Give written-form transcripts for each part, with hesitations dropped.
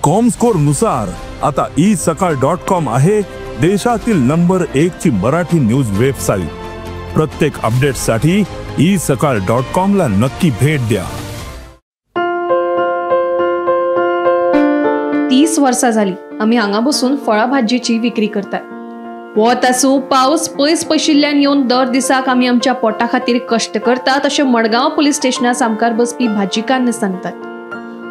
Comscore नुसार आता esakal.com आहे देशातील नंबर 1 ची मराठी न्यूज वेबसाईट. प्रत्येक अपडेटसाठी esakal.com ला नक्की भेट द्या. 30 वर्सां जाली आमी हांगा बसून फळां भाजयेची विक्री करतात. वत आसूं पावस पयस पयशिल्ल्यान येवन दर दिसाक आमी आमच्या पोटा खातीर कश्ट करतात अशें मडगांव पुलीस स्टेशना सामकार बसपी भाजीकान्न सांगतात.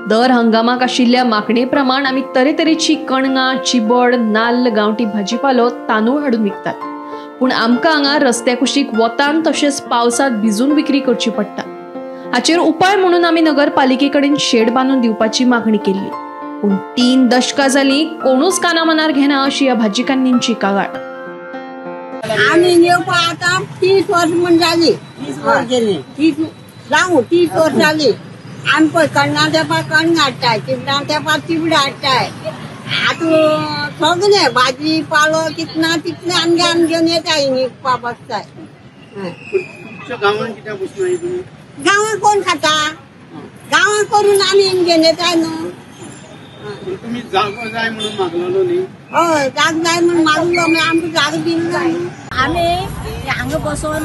दर हंगामाक आशिल्ल्या मागणे प्रमाण आमी तरेतरेची कणगां, चिबड, नाल्ल, गांवठी भाजीपालो, तांदूळ हाडून विकतात. पूण आमकां हांगा रस्त्या कुशीक वतान तशेंच पावसांत भिजून विक्री करची पडटा. हाचेर उपाय म्हणून आमी नगरपालिके कडेन शेड बांदून दिवपाची मागणी केल्ली, पूण 3 दशकां जाली कोणूच काना मनार घेना अशी ह्या भाजीकान्नींची कागाळ. आमी येवपा आतां 30 वर्स म्हण जाली, 30 वर्स गेली, 30 वर्स जाली. आमी पळय कणगां तेंपार कणगां हाडटाय, चिबडां तेंपार चिबडां हाडटाय. आतां सगळें भाजी पालो कितें ना तितलें आमगे आमी घेवन येताय विकपा बसताय. गांवांत कोण खाता? गांवांत करून आमी घेवन येताय न्हू. तुमी जागो जाय म्हणून मागलेलो न्ही? हय, जागो जाय म्हणून मागलो, मागीर आमकां जागो दिलो ना. आमी हांगा बसोन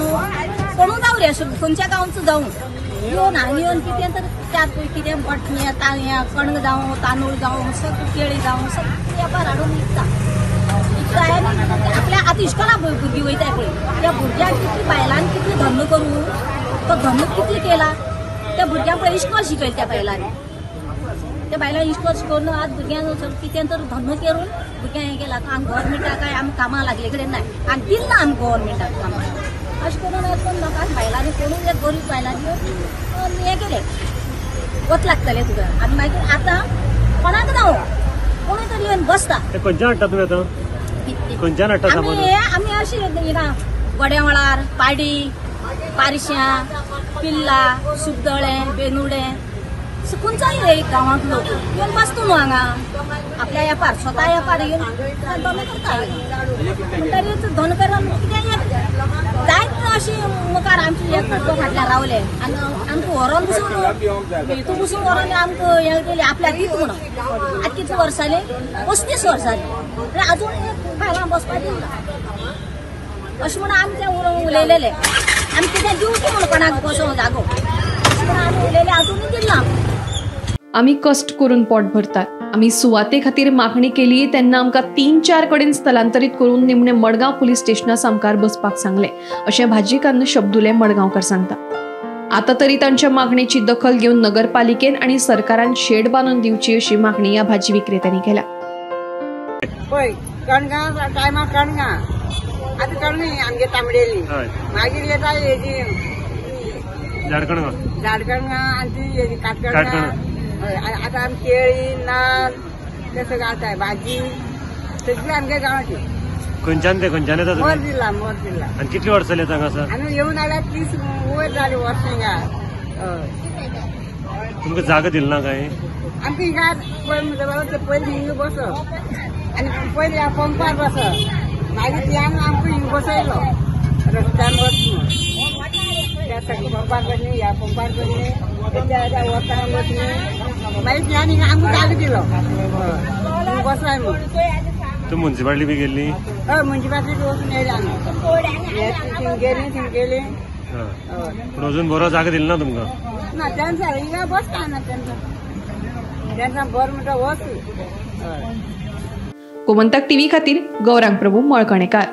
कोणूच जावं रे, खंयच्या गांवचो जावं येवन हांगा येवन कितें तर त्यात कितें बटणे तांदळां कणगां जावं तांदूळ जावं सगळें केळी जावं सगळें वेपार हाडून विकता विकता. आनी आपल्या आतां इश्कोला भुरगीं वयताय पळय, त्या भुरग्यांक कितली बायलांनी कितले धंदो करून तो धंदो कितले केला त्या भुरग्यांक पळय इश्कोल शिकयलें त्या बायलांनी. त्या बायलांनी इश्कोल शिकोवन आज भुरग्यांक कितें तर धंदो करून भुरग्यांक हें केलां. आमी गव्हर्मेंटाक काय आमी कामां लागले कडेन ना आनी दिल ना आमी गव्हर्मेंटाक कामां. अशें करून आज पण लोकांक बायलांनी कोणूय एक गरीब बायलांनी हें केलें वत लागतलें तुका. आनी मागीर आतां कोणाक जावं कोणूय तरी येवन बसता. खंयच्यान हाडटा तुमी आतां? खंयच्यान हाडटा सामान? आमी अशी हिंगा गोड्यामळार, पाडी, पारश्यां, पिल्ला, सुबदळें, बेनुडें खंयचोय एक गांवांत लोक येवन बसता न्हू हांगा आपल्या वेपार स्वता वेपार येवन धंदो करता. म्हणटरीच धंदो करून कितें जायत अशी मुखार आमची एक फाटल्यान रावले आनी आमकां व्हरोन बसून हितू बसून व्हरोन आमकां हें केलें आपल्याक दीत म्हणून. आतां कितले वर्सां जालीं? 35 वर्सां जालीं, आजून बायलां बसपाक दिना अशें म्हणून आमी तें उलयलेलें. आमी कितें दिवचें म्हणून कोणाक बसोंक जागो अशें म्हणून आमी उलयलें, आजुनूय दिलां. आमी कश्ट करून पोट भरतात. आमी सुवाते खातीर मागणी केली तेन्ना आमकां 3-4 कडेन स्थलांतरीत करून निमणे मडगांव पुलीस स्टेशना सामकार बसपाक सांगलें अशें भाजीकान्न शब्दुले मडगांवकर सांगता. आतां तरी तांच्या मागणेची दखल घेवन नगरपालिकेन आनी सरकारान शेड बांदून दिवची अशी मागणी ह्या भाजी विक्रेत्यांनी केल्या. पळय कणगां टायमार कणगां आतां कणगां आमगे तांबडेली, मागीर येता हेजी झाडकणगां, झाडकणगां आनी ती हेजी काटकणगां. आतां आमी केळी, नाल्ल ते सगळें घालताय, भाजी सगळी आमगे गांवची. खंयच्यान ते खंयच्यान येता? मोर जिल्ला, मोर जिल्ला. आनी कितली वर्सां जाली हांगा सर? आमी येवन जाल्यार 30 वयर जाली वर्सां हिंगा. तुमकां जागो दिल ना काय? आमकां हिंगा पळय म्हणटा बाबा ते पयलीं हिंगा बस आनी पयलीं ह्या पंपार बस, मागीर त्यान आमकां हिंगा बसयलो रस्त्यान बस म्हणून. त्या सगळ्या पंपार बसली, ह्या पंपार बसली, त्या वतान बसली, मागीर त्यान हिंगा आमकां जागो दिलो बसाय म्हणून. तूं मुन्सिपाल्टी बी गेल्ली? हय, मुन्सिपाल्टी वचून येयले आमी, थिंग गेली थिंग गेली. पूण अजून बरो जागो दिलो ना तुमकां? ना, तेंचा हिंगा बसता ना तेंचा, तेंचा बरो म्हणटा वच. गोमंतक टीव्ही खातीर गौरांग प्रभू मळकणेकार.